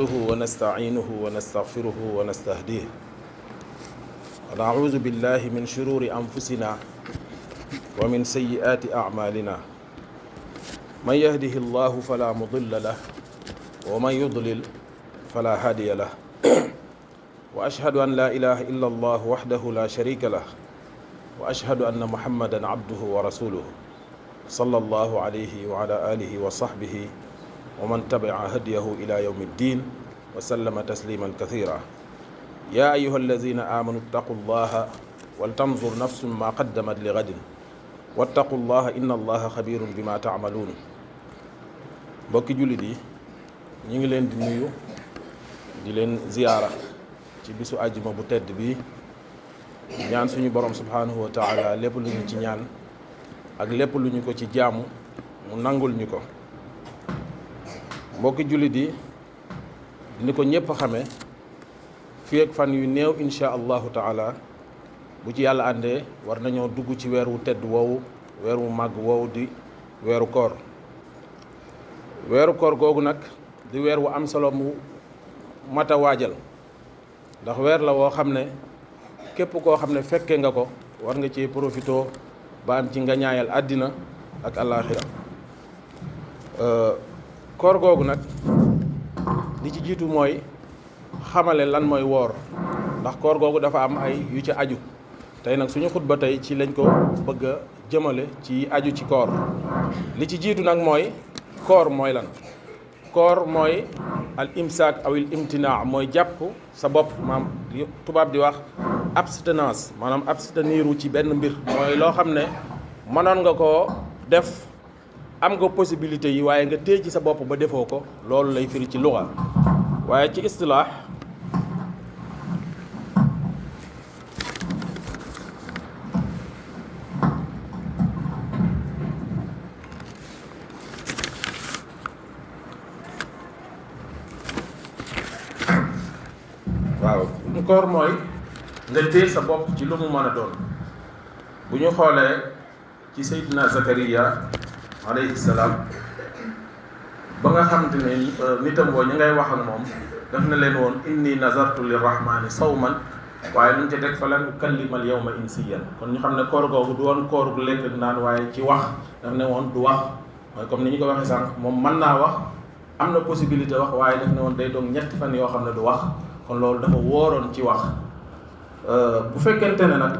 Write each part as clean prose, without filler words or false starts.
نحمده ونستعينه ونستغفره ونستهديه ونعوذ بالله من شرور أنفسنا ومن سيئات أعمالنا من يهده الله فلا مضل له ومن يضلل فلا هادي له وأشهد أن لا إله إلا الله وحده لا شريك له وأشهد أن محمدا عبده ورسوله صلى الله عليه وعلى آله وصحبه ومن تبع هديه إلى يوم الدين وسلم تسليما كثيرا يا أيها الذين آمنوا اتقوا الله ولتنظر نفس ما قدمت لغد واتقوا الله إن الله خبير بما تعملون mbokki jullit yi ñu ngi leen di nuyu di leen ziyaara ci bisu àjjuma bu tedd bi ñaan suñu borom subhanahu wa taala lépp lu ñu ci ñaan ak lépp lu ñu ko ci jaamu mu nangul ñu ko mbokki jullit yi ni ko ñëpp xamee fii ak fan yu néew insha allahu taala bu ci yàlla àndee war nañoo dugg ci weer wu tedd woowu weer wu màgg woowu di weeru koor weeru koor googu nag di weer wu am solo mu mat a waajal ndax weer la woo xam ne képp koo xam ne fekke nga ko war nga ci profitoo ba am ci nga ñaayal àddina ak àllaaxira koor googu nag li ci jiitu mooy xamale lan mooy woor ndax koor googu dafa am ay yu ci aju tey nag suñu xutba tey ci lañ ko bëgg a jëmale ci aju ci koor li ci jiitu nag mooy koor mooy lan koor mooy al imsaak aw il imtinaa mooy jàpp sa bopp maam tubaab di wax abstinence maanaam abstenir ci benn mbir mooy loo xam ne mënoon nga koo def am nga possibilité yi waaye nga téye ci sa bopp ba defoo ko loolu lay firi ci luga waaye ci istilaax waaw koor mooy nga téye sa bopp ci lu mu mën a doon bu ñu xoolee ci Seydina Zakariya alayhi salaam ba nga xamante ne nitam boo ñu ngay wax ak moom daf na leen woon inni nazartu lirrahmani sawman waaye luñ ca teg fa lan ukallimal yawma insiyan kon ñu xam ne koor googu du woon koor gu lekk ak naan waaye ci wax daf ne woon du wax mooy comme ni ñu ko waxee sànq moom mën naa wax am na possibilité wax waaye daf ne woon day doon ñetti fan yoo xam ne du wax kon loolu dafa wóoroon ci wax bu fekkente ne nag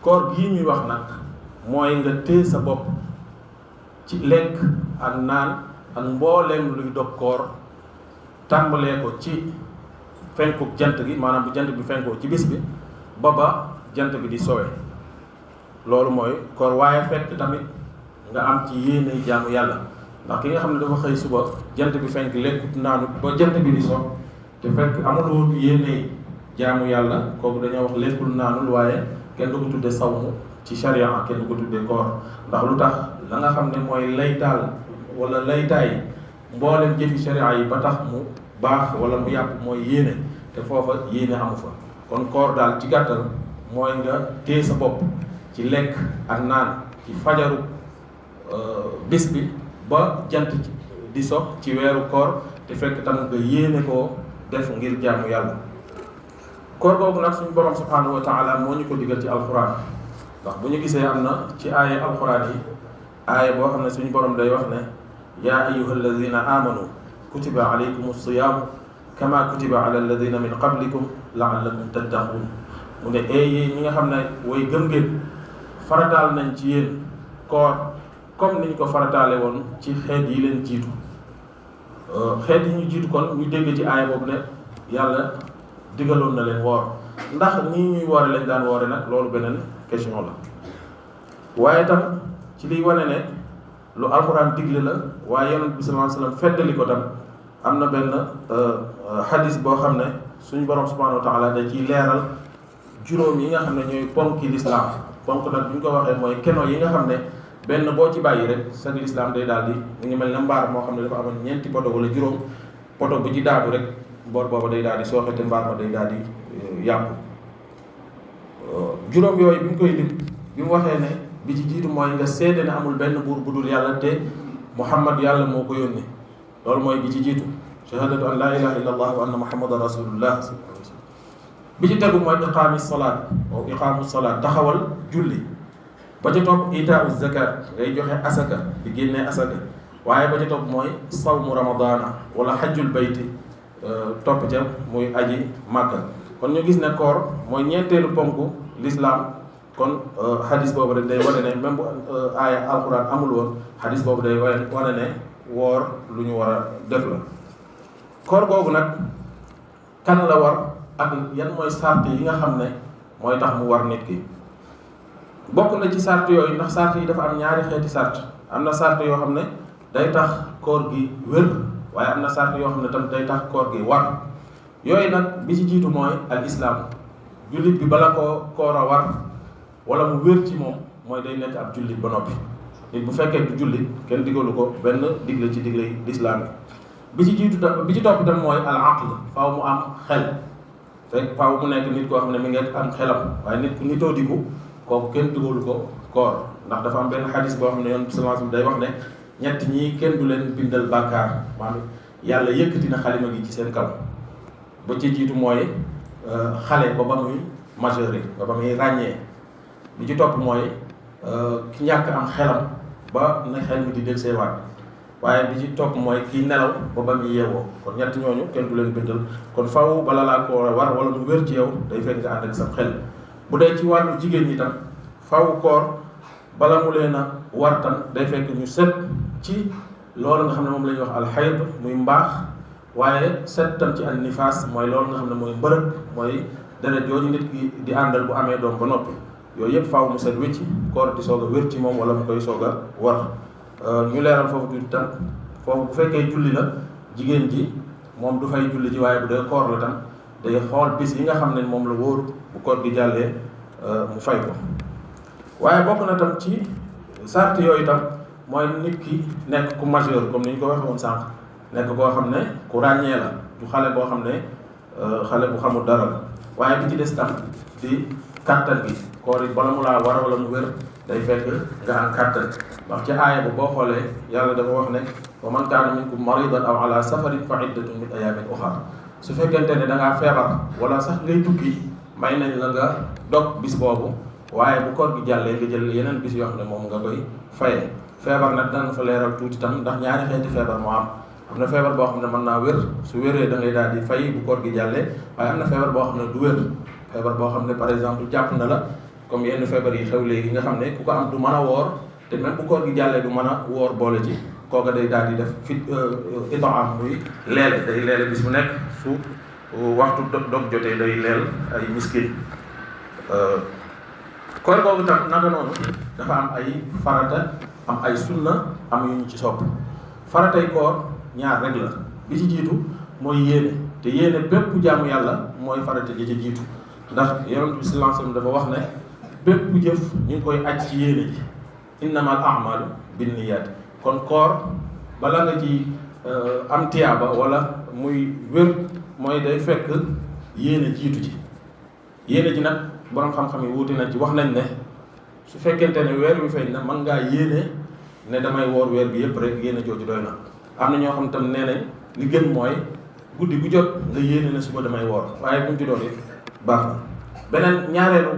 koor gii ñuy wax nag mooy nga téye sa bopp ci lekk ak naan ak mbooleem luy dog koor tàmbalee ko ci fenku jant gi maanaam bu jant bi fenkoo ci bis bi ba jant bi di sowe loolu mooy koor waaye fekk tamit nga am ci yéene jaamu yàlla ndax ki nga xam ne dafa xëy suba jant bi fenk lekkut naanu ba jant bi di so te fekk amuloo yéene jaamu yàlla kooku dañoo wax lekkul naanul waaye kenn du ko tudde sawmu ci sharia kenn du ko tudde koor ndax lu tax la nga xam ne mooy laytaal wala laytaay mboolem jëfi sharia yi ba tax mu baax wala mu yàpp mooy yéene te foofa yéene amu fa kon koor daal ci gàttal mooy nga téye sa bopp ci lekk ak naan ci fajaru bis bi ba jant di sox ci weeru koor te fekk tam nga yéene koo def ngir jaamu yàlla koor boobu nag suñu borom subhanahu wa taala moo ñu ko digal ci alquran ndax bu ñu gisee am na ci aaya alquran yi aaya boo xam ne suñu borom day wax ne yaa ayyuha alladina amanu kutiba alaykum siyaamu kama kutiba ala alladina min qablikum laallakum tattaqun mu ne yéen ñi nga xam ne way gëm ngeen farataal nañ ci yéen koor comme niñ ko farataale woon ci xeet yi leen jiitu xeet yi ñu jiitu kon ñu dégg ci aaya boobu ne yàlla digaloon na leen woor ndax nii ñuy woore lañ daan woore nag loolu beneen question la waaye tam ci liy wane ne lu alxuraan digle la waaye yonent bi sallallahu alayhi wasallam feddali ko tam am na benn xadis boo xam ne suñu borom subhanahu wa taala da ciy leeral juróom yi nga xam ne ñooy ponki lislaam ponk nag bu ñu ko waxee mooy keno yi nga xam ne benn boo ci bàyyi rek sag lislaam day daal di mu ngi mel ne mbaar moo xam ne dafa amoon ñeenti poto wala juróom poto bu ci daadu rek boor booba day daal di sooxe te mbaar ma day daal di yàqu juróom yooyu bi mu koy lim bi mu waxee ne bi ci jiitu mooy nga seede ne amul benn buur bu dul yàlla te Muhammad yàlla moo ko yónni loolu mooy bi ci jiitu shahadatu an la ilaha illa allah wa anna muhammadan rasulullah. bi ci tegu mooy iqaami salaat wa iqaamu salaat, taxawal julli. ba ca topp itaau zakat, ngay joxe asaka di génnee asaka. waaye ba ca topp mooy sawmu ramadana wala xajjul bayti, topp ca muy aji màkka. kon ñu gis ne koor mooy ñeenteelu ponku l'islam. kon xadis boobu rek day wane ne même bu aaya alquran amul woon, xadis boobu day wane ne woor lu ñu war a def la. koor googu nag kan la war ak yan mooy sart yi nga xam ne mooy tax mu war nit ki. bokk na ci sart yooyu, ndax sart yi dafa am ñaari xeeti sart. am na sart yoo xam ne day tax koor gi wér, waaye am na sart yoo xam ne tam day tax koor gi war. yooyu nag bi ci jiitu mooy al islam. jullit bi bala koo koor a war wala mu wér ci moom mooy day nekk ab jullit ba noppi. nit bu fekkee du jullit kenn digalu ko benn digle ci digle lislaam yi. bi ci jiitu tam bi ci topp tam mooy al aql, faaw mu am xel. te faaw mu nekk nit koo xam ne mi ngi am xelam, waaye nit ku nitoo diku kooku kenn digalu ko koor. ndax dafa am benn xadis boo xam ne yoon sallallahu alayhi wasallam day wax ne ñett ñii kenn du leen bindal bàkkaar, maanaam yàlla yëkkati na xalima gi ci seen kaw. ba ci jiitu mooy xale ba muy majeur ba muy ràññee. bi ci topp mooy ki ñàkk am xelam ba na xel mi di del seewaat. waaye bi ci topp mooy ki nelaw ba muy yeewoo. kon ñett ñooñu kenn du leen bindal. kon faw bala laa ko war wala mu wér ci yow day fekk nga ànd ak sa xel. bu dee ci wàllu jigéen ñi tam faw koor bala mu leen a war tam day fekk ñu set ci loolu nga xam ne moom la ñuy wax alxayd muy mbaax. waaye set tam ci al nifaas mooy loolu nga xam ne mooy mbërëg, mooy deret jooju nit ki di àndal bu amee doom ba noppi. yooyu yëpp faaw mu set wécci koor di soog a wér ci moom wala mu koy soog a war. ñu leeral foofu tuuti tam, foofu bu fekkee julli la, jigéen ji moom du fay julli ji, waaye bu dee koor la tam day xool bis yi nga xam ne moom la wóoru bu koor gi jàllee mu fay ko. waaye bokk na tam ci sart yooyu tam mooy nit ki nekk ku majeur, comme ni ñu ko waxee woon sànq. nekk koo xam ne ku ràññee la, du xale boo xam ne xale bu xamul dara la. waaye bi ci des tam di kàttan gi. koor yi bala mu laa war wala mu wér day fekk nga am kàttan. ndax ci aaya bu boo xoolee yàlla dafa wax ne wa man kaana minkum maridan aw ala safarin fa iddatun min ayamin uxar. su fekkente ne da ngaa feebar wala sax ngay tukki may nañ la nga dog bis boobu, waaye bu koor gi jàllee nga jël yeneen bis yoo xam ne moom nga koy fayee. feebar nag dana fa leeral tuuti tam, ndax ñaari xeeti feebar moo am. am na feebar boo xam ne mën naa wér, su wéree da ngay daal di fay bu koor gi jàllee. waaye am na feebar boo xam ne du wér, feebar boo xam ne par exemple jàpp na la, comme yenn feebar yi xew léegi nga xam ne ku ko am du mën a woor, te même bu koor gi jàllee du mën a woor boole ci. kooka day daal di def fit itaam muy leele, day leele bis bu nekk su waxtu dog jotee day leel ay miskin. koor googu tam naka noonu dafa am ay farata, am ay sunna, am yu ñu ci sopp. faratay koor ñaar rek la. bi ci jiitu mooy yéene, te yéene bépp jaamu yàlla mooy farata ji ci jiitu. ndax Yonent bi sallallahu alayhi wasallam dafa wax ne bépp jëf ñu ngi koy aj ci yéene ji. innamal a'malu binniyaat. kon koor bala nga ci am tiyaaba wala muy wér mooy day fekk yéene jiitu ci. yéene ji nag borom xam-xam yi wuute nañ ci. wax nañ ne su fekkente ne weer wi feeñ na mën ngaa yéene ne damay woor weer bi yëpp rek yéene jooju doy na. am na ñoo xam tam nee nañ li gën mooy guddi gu jot nga yéene ne suba damay woor, waaye buñ ci doon it baax na. beneen ñaareelu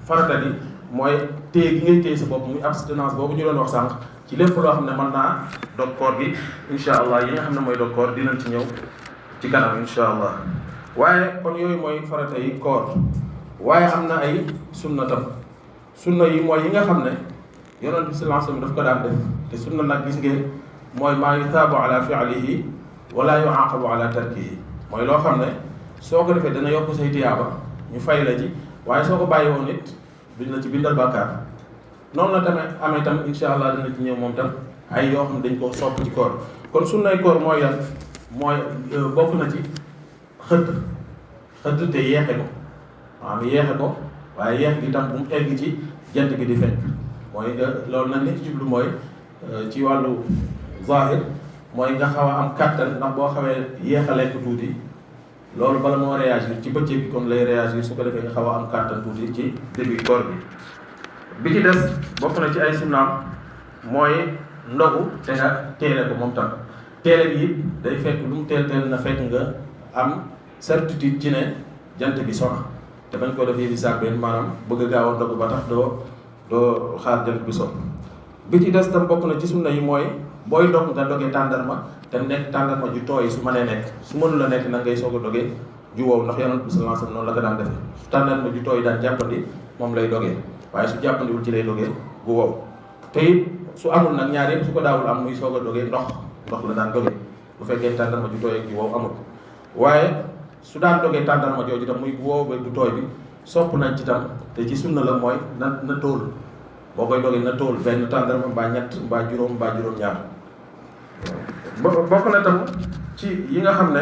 farata bi mooy téye gi ngay téye sa bopp muy abstinence boobu ñu doon wax sànq ci lépp loo xam ne mën naa dog koor gi. incha allah yi nga xam ne mooy dog koor dinañ ci ñëw ci kanam incha allah. waaye kon yooyu mooy farata yi koor. waaye am na ay sunna tam. sunna yi mooy yi nga xam ne Yonent bi sallallahu alayhi wasallam daf ko daan def. te sunna nag gis ngeen mooy maa yutaabu ala fi'lihi wala yu'aqabu ala tarkihi. mooy loo xam ne soo ko defee dana yokk say tiyaaba ñu fay la ci, waaye soo ko bàyyi woon it duñ la ci bindal bàkkaar. noonu la tamit amee tam incha allah dina ci ñëw moom tam ay yoo xam ne dañ koo sopp ci koor. kon sunnay koor mooy yan mooy bokk na ci xëdd te yeexe ko. maanaam yeexe ko, waaye yeex gi tam bu mu egg ci jant bi di fenk. mooy loolu nag li ci jublu mooy ci wàllu zahir mooy nga xaw a am kàttan, ndax boo xawee yeex a lekk tuuti loolu bala moo réagir ci bëccëg bi kon lay réagir, su ko defee nga xaw a am kàttan tuuti ci début koor bi. bi ci des bokk na ci ay sunnaam mooy ndogu te nga teele ko moom tam. teele bi it day fekk lu mu teel na fekk nga am certitude ci ne jant bi sona te bañ ko defee di sàbbeen maanaam bëgg a gaaw a ndogu ba tax doo xaar jant bi so bi ci des tam bokk na ci sunna yi mooy booy dog nga dogee tàndarma te nekk tàndarma ju tooy su mënee nekk su mënu la nekk nag ngay soog a dogee ju wow ndax yonent bi sallallahu alayhi wasallam noonu la ko daan defee su tàndarma ju tooy daan jàppandi moom lay dogee waaye su jàppandiwul ci lay dogee bu wow te it su amul nag ñaar yëpp su ko daawul am muy soog a dogee ndox la daan dogee bu fekkee tàndarma ju tooy ak ju wow amul waaye su daan dogee tàndarma jooju tam muy bu wow ba bu tooy bi sopp nañ ci tam te ci sunna la mooy na tóol boo koy dogee na tóol benn tàndarma mbaa ñett mbaa juróom-ñaar bokk na tam ci yi nga xam ne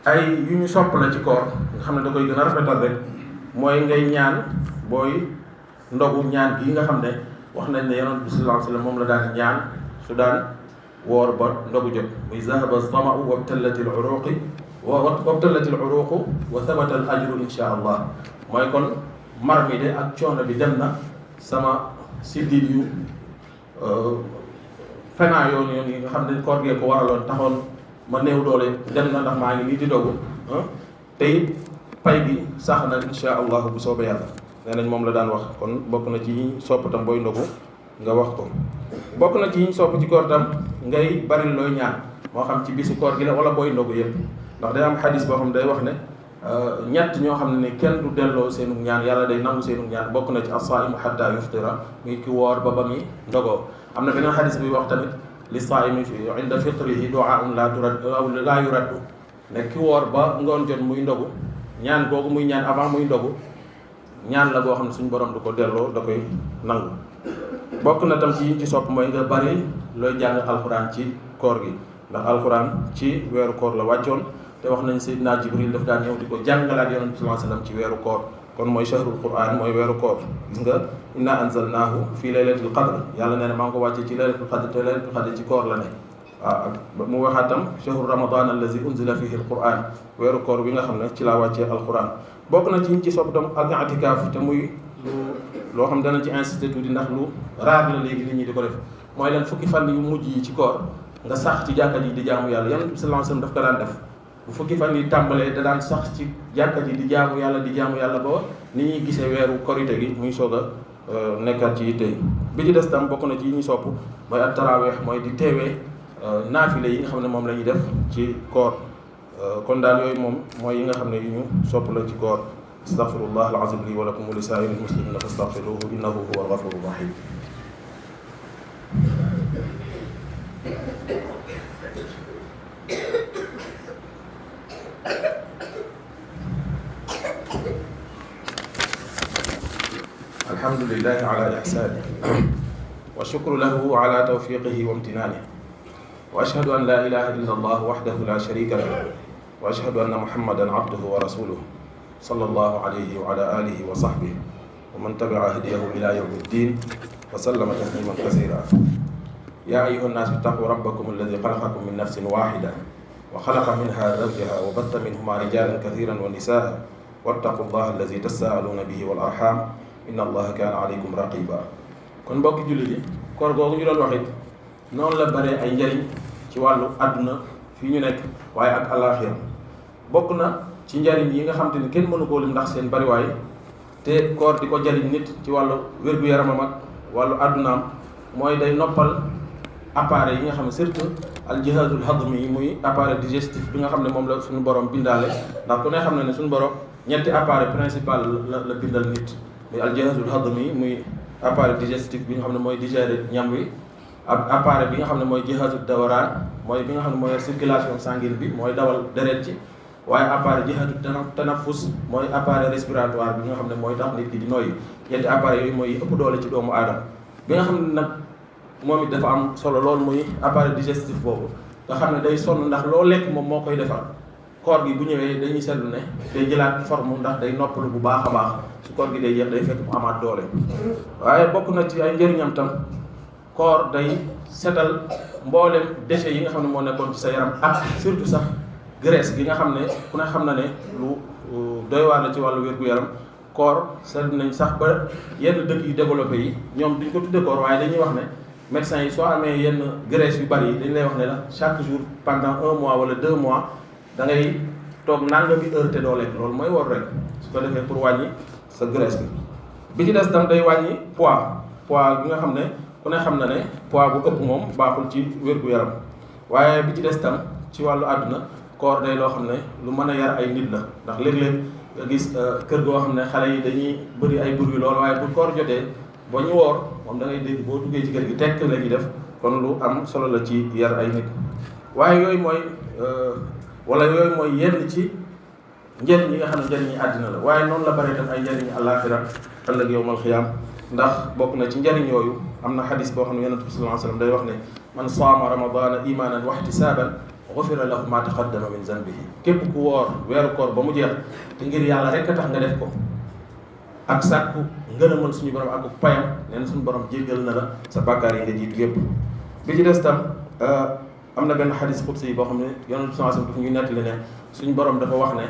ay yu ñu sopp la ci koor nga xam ne da koy gën a rafetal rek mooy ngay ñaan booy ndogu ñaan gi nga xam ne wax nañ ne yonent bi sallallahu alayhi wasallam moom la daan ñaan su daan woor ba ndogu jot muy zahaba zama'u wabtallati al-uruqi wabtallati al-uruqu wa thabata al-ajru insha allah mooy kon mar mi de ak coono bi dem na sama siddit yu fenaa yoon yi nga xam ne koor gee ko waraloon taxoon ma néew doole dem na ndax maa ngi nii di dogu te it pay bi sax na insha allah bu soobee yàlla nee nañ moom la daan wax kon bokk na ci yi sopp tam booy ndogu nga wax ko bokk na ci yi sopp ci koor tam ngay bari looy ñaan moo xam ci bisu koor gi la wala booy ndogu yëpp ndax day am xadis boo xam ne day wax ne ñett ñoo xam ne kenn du delloo seenu ñaan yàlla day nangu seenu ñaan bokk na ci as-saa'imu hatta yuftira muy ki woor ba muy ndogoo am na beneen xadis bi wax tamit li saa'imi fi inda fitrihi du'aa'un laa yuraddu ne ki woor ba ngoon jot muy ndogu ñaan googu muy ñaan avant muy ndogu ñaan la boo xam ne suñu borom du ko delloo da koy nangu bokk na tam ci sopp mooy nga bari looy jàng alxuraan ci koor gi ndax alxuraan ci weeru koor la wàccoon te wax nañ Seydina Jibril daf daan ñëw di ko jàngalaat yonent bi sallallahu alayhi wasallam ci weeru koor kon mooy shahrul qur'an mooy weeru koor gis nga inna anzalnaahu fii laylatil qadr yàlla nee na maa ngi ko wàccee ci laylatul qadr te laylatul qadr ci koor la ne waaw mu waxaat tam shahru ramadan allazi unzila fihi alquran weeru koor bi nga xam ne ci laa wàccee alquran bokk na ci ñu ci sopp tam al i'tikaaf te muy loo xam dana ci insisté tuuti ndax lu raar la léegi nit ñi di ko def mooy leen fukki fan yu mujj yi ci koor nga sax ci jàkka ji di jaamu yàlla yonent bi sallallahu alayhi wasallam daf ko daan def bu fukki fan yi tàmbalee da daan sax ci jàkka ji di jaamu yàlla ba ni ñuy gisee weeru korite gi muy soog a nekkaat ci yitte bi ci des tam bokk na ci yi ñu sopp mooy at taraweex mooy di teewee naafile yi nga xam ne moom la ñuy def ci koor kon daal yooyu moom mooy yi nga xam ne yu ñu sopp la ci koor astaghfirullah al-azim li wa lakum wa li saa'iril muslimina fastaghfiruhu innahu huwal ghafurur rahim alhamdulillahi ala ihsani wa shukru lahu ala tawfiqihi wa imtinani wa ashhadu an la ilaha illa allah wahdahu la sharika lahu wa ashhadu anna muhammadan abduhu wa rasuluhu sallallahu alayhi wa ala alihi wa sahbihi wa man tabi'a hadiyahu ila yawmi ddin wa sallama tasliman kathira ya ayyuha an-nas ittaqu rabbakum alladhi khalaqakum min nafsin wahida wa khalaqa minha zawjaha wa batta minhuma rijalan kathiran wa nisaa wattaqu allaha alladhi tasaaluna bihi wal arham inna allaha kaana alaykum raqiba kon mbokki jullit yi koor googu ñu doon wax it noonu la bare ay njëriñ ci wàllu àdduna fii ñu nekk waaye ak àllaaxira bokk na ci njëriñ yi nga xam te ni kenn mënu koo lim ndax seen bariwaay te koor di ko jëriñ nit ci wàllu wér-gu-yaramam ak wàllu àddunaam mooy day noppal appareil yi nga xam ne surtout al jihazul hadmi yi muy appareil digestif bi nga xam ne moom la suñu borom bindaale ndax ku ne xam ne suñu borom ñetti appareil principal la bindal nit muy al jihazul hadmi muy appareil digestif bi nga xam ne mooy digérer ñam wi ak appareil bi nga xam ne mooy jihazul dawaraan mooy bi nga xam ne mooy circulation sanguine bi mooy dawal deret ci waaye appareil jihazul tanafus mooy appareil respiratoire bi nga xam ne mooy tax nit ki di noyyi ñetti appareil yooyu mooy ëpp doole ci doomu aadama bi nga xam ne nag moom it dafa am solo loolu muy appareil digestif boobu nga xam ne day sonn ndax loo lekk moom moo koy defar koor gi bu ñëwee dañuy seetlu ne day jëlaat forme ndax day noppalu bu baax a baax su koor gi day yéex day fekk mu amaat doole waaye bokk na ci ay njëriñam tam koor day setal mboolem déchets yi nga xam ne moo nekkoon ci sa yaram ak surtout sax graisse gi nga xam ne ku ne xam na ne lu doy waar la ci wàllu wér-gu-yaram koor seetlu nañ sax ba yenn dëkk yu développé yi ñoom duñ ko tudde koor waaye dañuy wax ne médecins yi soo amee yenn graisse yu bari yi dañ lay wax ne la chaque jour pendant 1 mois wala 2 mois da ngay toog nangami heure te doo lekk loolu mooy war rek su ko defee pour wàññi sa graisse bi ci des tam day wàññi poids bi nga xam ne ku ne xam na ne poids bu ëpp moom baaxul ci wér-gu-yaram waaye bi ci des tam ci wàllu àdduna koor day loo xam ne lu mën a yar ay nit la ndax léeg-léeg nga gis kër goo xam ne xale yi dañuy bëri ay bur yu lool waaye bu koor jotee ba ñu woor moom da ngay dégg boo duggee ci kër gi tekk la ñuy def kon lu am solo la ci yar ay nit waaye yooyu mooy yenn ci njëriñ yi nga xam ne njëriñ yi àddina la waaye noonu la bare tam ay njëriñ àllaaxira ëllëg yawmal xiyaam ndax bokk na ci njëriñ yooyu am na xadis boo xam ne yonent bi sallallahu alayhi wa sallam day wax ne man saama ramadana imanan wa ihtisaban gufira lahu ma taqaddama min zanbihi képp ku woor weeru koor ba mu jeex te ngir yàlla rek a tax nga def ko ak sàkku ngërëmal suñu borom ak payam nee na suñu borom jéggal na la sa bàkkaar yi nga jiitu yépp bi ci des tam am na benn xadis xudsi yi boo xam ne yonent bi sallallahu alayhi wa sallam dafa ñu nettali ne suñu borom dafa wax ne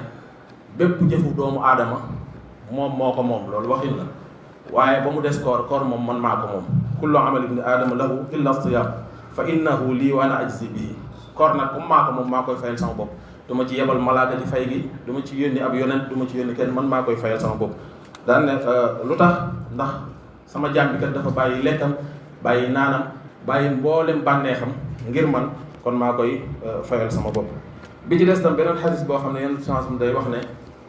bépp jëfu doomu aadama moom moo ko moom loolu waxin la waaye ba mu des koor moom man maa ko moom kullu amali ibni aadama lahu illa siyam fa innahu lii wa ana ajzi bihi koor nag comme maa ko moom maa koy fayal sama bopp du ma ci yebal malaaka ci fay gi du ma ci yónni ab yonent du ma ci yónni kenn man maa koy fayal sama bopp daan ne lu tax ndax sama jaam bi kat dafa bàyyi lekkam bàyyi naanam bàyyi mboolem bànneexam ngir man kon maa koy fayal sama bopp bi ci des tam beneen xadis boo xam ne yenn chance day wax ne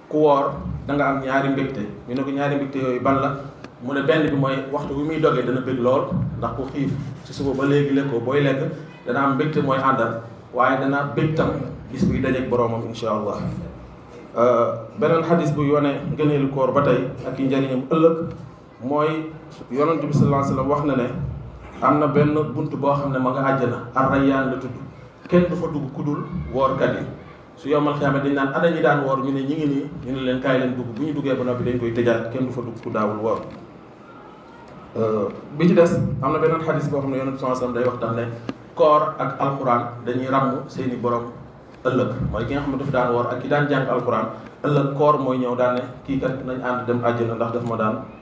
ku woor da nga am ñaari mbégte ñu ne ko ñaari mbégte yooyu ban la mu ne benn bi mooy waxtu bi muy dogee dana bëgg lool ndax ku xiif ci suba ba léegi lekkoo booy lekk dana am mbégte mooy àndal waaye dana bëgg tam gis buy dajeeg boroomam insha allah beneen xadis bu yone ngëneelu koor ba tey ak i njëriñam ëllëg mooy yonent bi sallallahu alayhi wasallam wax na ne am na benn bunt boo xam ne ma nga àjjana ar-Rayyaan la tudd kenn du fa dugg ku dul woorkat yi su yowmal xiyaama dañ naan ana ñi daan woor ñu ne ñi ngi nii ñu ne leen kaay leen dugg bu ñu duggee ba noppi dañ koy tëjaat kenn du fa dugg ku daawul woor bi ci des am na beneen xadis boo xam ne yonent bi sallallahu alayhi wasallam day wax tam ne koor ak alquran dañuy ràmm seeni borom ëllëg mooy ki nga xam ne dafa daan woor ak ki daan jàng alquran ëllëg koor mooy ñëw daan ne kii kat nañ ànd dem àjjana ndax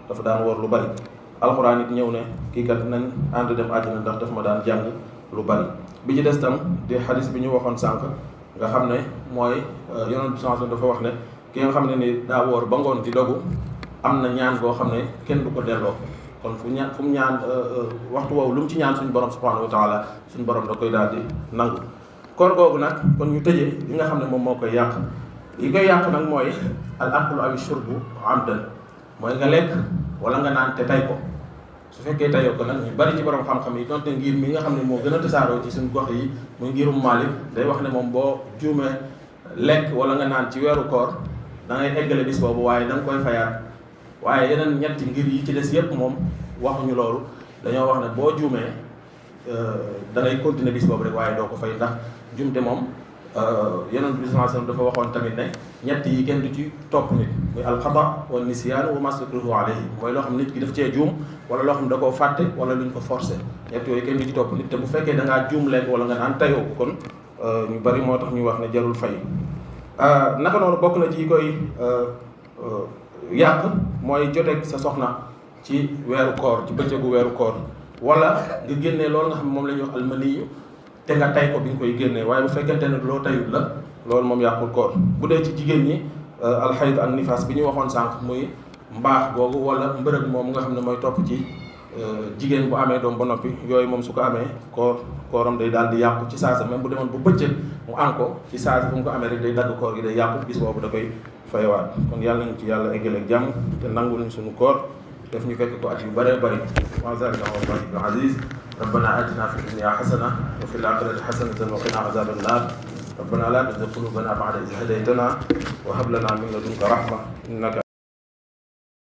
dafa daan woor lu bari alquran it ñëw ne kii kat nañ ànd dem àjjana ndax daf ma daan jàng lu bari bi ci des tam di xadis bi ñu waxoon sànq nga xam ne mooy yonent bi sallallahu alayhi wasallam dafa wax ne ki nga xam ne ni daa woor ba ngoon di dogu am na ñaan boo xam ne kenn du ko delloo kon fu mu ñaan waxtu woowu lu mu ci ñaan suñu borom subhanahu wa taala suñu borom da koy daal di nangu koor googu nag kon ñu tëjee li nga xam ne moom moo koy yàq li koy yàq nag mooy al aklu aw shurbu amdan mooy nga lekk wala nga naan te tay ko su fekkee tayoo ko nag ñu bari ci borom xam-xam yi donte ngir mi nga xam ne moo gën a tasaaroo ci suñu gox yi muy ngirum Maalik day wax ne moom boo juumee lekk wala nga naan ci weeru koor da ngay eggale bis boobu waaye da nga koy fayaat waaye yeneen ñetti ngir yi ci des yépp moom waxuñu loolu dañoo wax ne boo juumee da ngay continuer bis boobu rek waaye doo ko fay ndax jumte moom Yonent bi sallallahu alayhi wasallam dafa waxoon tamit ne ñett yi kenn du ci topp nit muy alxata wa nisyaan wa mastukrihu alayhi mooy loo xam nit ki daf cee juum wala loo xam da koo fàtte wala luñ ko forcé ñett yooyu kenn du ci topp nit te bu fekkee da ngaa juum lekk wala nga naan tayoo ko kon ñu bari moo tax ñuy wax ne jarul fay naka noonu bokk na ci yi koy yàq mooy joteeg sa soxna ci weeru koor ci bëccëgu weeru koor wala nga génnee loolu nga xam ne moom la ñuy wax almaniyu te nga tay ko bi nga koy génnee waaye bu fekkente ne loo tayut la loolu moom yàqul koor bu dee ci jigéen ñi alxayd an nifaas bi ñu waxoon sànq muy mbaax googu wala mbërëg moom nga xam ne mooy topp ci jigéen bu amee doom ba noppi yooyu moom su ko amee kooram day daal di yàqu ci saasa même bu demoon bu bëccëg mu an ko ci saasa bu mu ko amee rek day dagg koor gi day yàqu bis boobu da koy fayewaat kon yàlla nañu ci yàlla eggale ak jàmm te nangul ñu suñu koor def ñu fekk ko at yu bëree bëri wa zalika wallahi bi aziz rabbana atina fi dunya hasana wa fil akhirati hasanatan wa qina azaban nar rabbana la tuzigh qulubana ba'da idh hadaytana wa hab lana min ladunka rahma innaka